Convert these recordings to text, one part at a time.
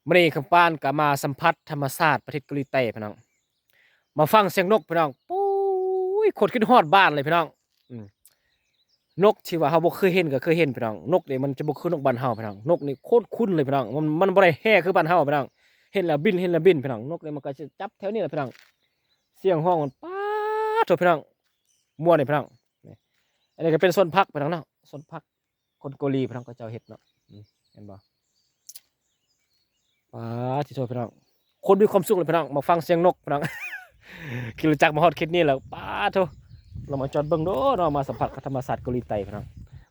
ມື້ນີ້ຄຳປານກໍມາສຳຜັດທຳມະຊາດປະເທດເກົາຫຼີໃຕ້ພີ່ນ້ອງ ມາຟັງສຽງນົກພີ່ນ້ອງ. ໂອ້ຍ ໂຄດຄິດຮອດບ້ານເລີຍພີ່ນ້ອງ. ອືມ ນົກທີ່ວ່າເຮົາບໍ່ເຄີຍເຫັນກໍເຄີຍເຫັນພີ່ນ້ອງ. ນົກນີ້ມັນຈະບໍ່ຄືນົກບ້ານເຮົາພີ່ນ້ອງ. ນົກນີ້ໂຄດຄຸ້ນເລີຍພີ່ນ້ອງ. ມັນ ມັນບໍ່ໄດ້ແຮ່ຄືບ້ານເຮົາພີ່ນ້ອງ. ເຫັນແລ້ວບິນ ເຫັນແລ້ວບິນພີ່ນ້ອງ. ນົກນີ້ມັນກໍຈະຈັບແຖວນີ້ແຫຼະພີ່ນ້ອງ. ສຽງຮ້ອງມັນ ປາດໂທ້ພີ່ນ້ອງ ມ່ວນນີ້ພີ່ນ້ອງ. ນີ້ ອັນນີ້ກໍເປັນສວນຜັກພີ່ນ້ອງເນາະ ສວນຜັກ ຄົນເກົາຫຼີພີ່ນ້ອງ ເຂົາເຈົ້າເຮັດເນາະ. ນີ້ ເຫັນບໍ່? ປາດໂທ້ພີ່ນ້ອງ ຄົນມີຄວາມສຸກເລີຍພີ່ນ້ອງ ມາຟັງສຽງນົກພີ່ນ້ອງ. ຂີ່ລົດຈັກມາຮອດເຂດນີ້ແລ້ວ ປາດໂທ້ ລອງມາຈອດເບິ່ງດູເນາະ. ມາສຳຜັດກັບທຳມະຊາດເກົາຫຼີໃຕ້ພີ່ນ້ອງ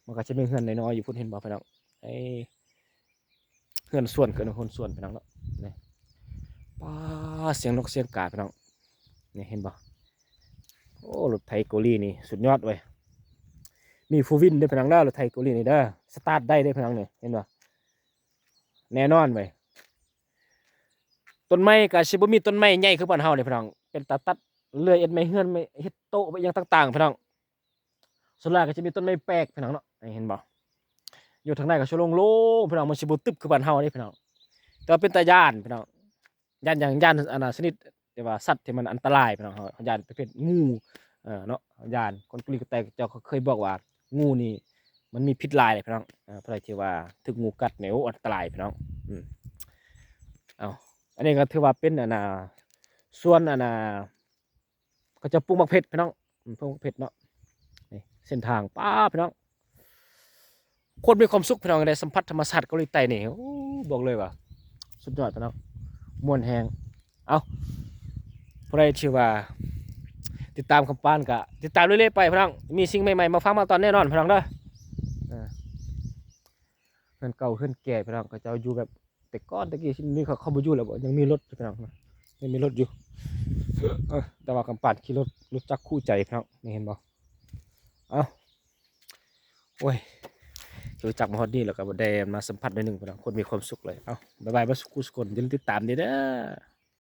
ມັນກໍຈະມີເຮືອນນ້ອຍໆຢູ່ພຸ້ນ ເຫັນບໍ່ພີ່ນ້ອງ? ເອີ ເຮືອນສວນ ເອີ້ນວ່າເຮືອນສວນພີ່ນ້ອງເນາະ. ນີ້ ປາດ ສຽງນົກສຽງກາພີ່ນ້ອງ. ນີ້ ເຫັນບໍ່? ໂອ້ ລົດໄຖເກົາຫຼີນີ້ສຸດຍອດເວີຍ. ມີໂຟວີນເດີພີ່ນ້ອງເດີ ລົດໄຖເກົາຫຼີນີ້ເດີ ສະຕາດໄດ້ເດີພີ່ນ້ອງ. ນີ້ ເຫັນບໍ່? ແນ່ນອນເວີຍ. ຕົ້ນໄມ້ກໍຊິບໍ່ມີຕົ້ນໄມ້ໃຫຍ່ຄືບ້ານເຮົາເດ້ພີ່ນ້ອງ. ເປັນຕາຕັດເລື່ອຍ ເຮັດໄມ້ເຮືອນ ໄມ້ເຮັດໂຕະ ໄມ້ຫຍັງຕ່າງໆພີ່ນ້ອງ. ສ່ວນຫຼາຍກໍຈະມີຕົ້ນໄມ້ແປກພີ່ນ້ອງເນາະ. ເຫັນບໍ່? ຢູ່ທາງໃນກໍຊິໂລ່ງໆພີ່ນ້ອງ ມັນຊິບໍ່ຕຶບຄືບ້ານເຮົາເດ້ພີ່ນ້ອງ. ແຕ່ວ່າເປັນຕາຢ້ານພີ່ນ້ອງ. ຢ້ານຫຍັງ? ຢ້ານອັນນ່າ ຊະນິດທີ່ວ່າສັດທີ່ມັນອັນຕະລາຍພີ່ນ້ອງ. ເຮົາ ເຮົາຢ້ານປະເພດງູ ເອີ ເນາະ ເຮົາຢ້ານ. ຄົນເກົາຫຼີໃຕ້ເຂົາເຈົ້າເຄີຍບອກວ່າງູນີ້ມັນມີພິດຫຼາຍເດ້ພີ່ນ້ອງ. ເອີ ຜູ້ໃດທີ່ວ່າຖືກງູກັດນີ້ ໂອ້ ອັນຕະລາຍພີ່ນ້ອງ. ອືມ ເອົາ ອັນນີ້ກໍຖືວ່າເປັນອັນນ່າ ສວນອັນນ່າ ເຂົາເຈົ້າປູກໝາກເຜັດພີ່ນ້ອງ. ອືມ ປູກໝາກເຜັດເນາະ. ນີ້ເສັ້ນທາງ ປາດ ພີ່ນ້ອງ ໂຄດມີຄວາມສຸກພີ່ນ້ອງ ໄດ້ສຳຜັດທຳມະຊາດເກົາຫຼີໃຕ້ນີ້. ໂອ້ ບອກເລີຍວ່າສຸດຍອດພີ່ນ້ອງ ມ່ວນແຮງ. ເອົ້າ ຜູ້ໃດທີ່ວ່າຕິດຕາມຄຳປານກໍຕິດຕາມເລື້ອຍໆໄປພີ່ນ້ອງ. ມີສິ່ງໃໝ່ໆມາຝາກມາຕ້ອນແນ່ນອນພີ່ນ້ອງເດີ. ເອີ ເຮືອນເກົ່າເຮືອນແກ່ພີ່ນ້ອງ ເຂົາເຈົ້າຢູ່ແບບ ແຕ່ກ່ອນແຕ່ກີ້ນີ້ ເຂົາ ເຂົາບໍ່ຢູ່ແລ້ວບໍ? ຍັງມີລົດຢູ່ພີ່ນ້ອງ ຍັງມີລົດຢູ່. ເອີ ແຕ່ວ່າຄຳປານຂີ່ລົດ ລົດຈັກຄູ່ໃຈພີ່ນ້ອງ ນີ້ເຫັນບໍ່? ເອົ້າ ໂອ້ຍ ຂີ່ລົດຈັກມາຮອດນີ້ແລ້ວກໍໄດ້ມາສຳຜັດໜ້ອຍໜຶ່ງພີ່ນ້ອງ ຄົນມີຄວາມສຸກເລີຍ. ເອົ້າ ບາຍບາຍເບິດສູ່ຜູ້ສູ່ຄົນ ຢ່າລືມຕິດຕາມເດີ.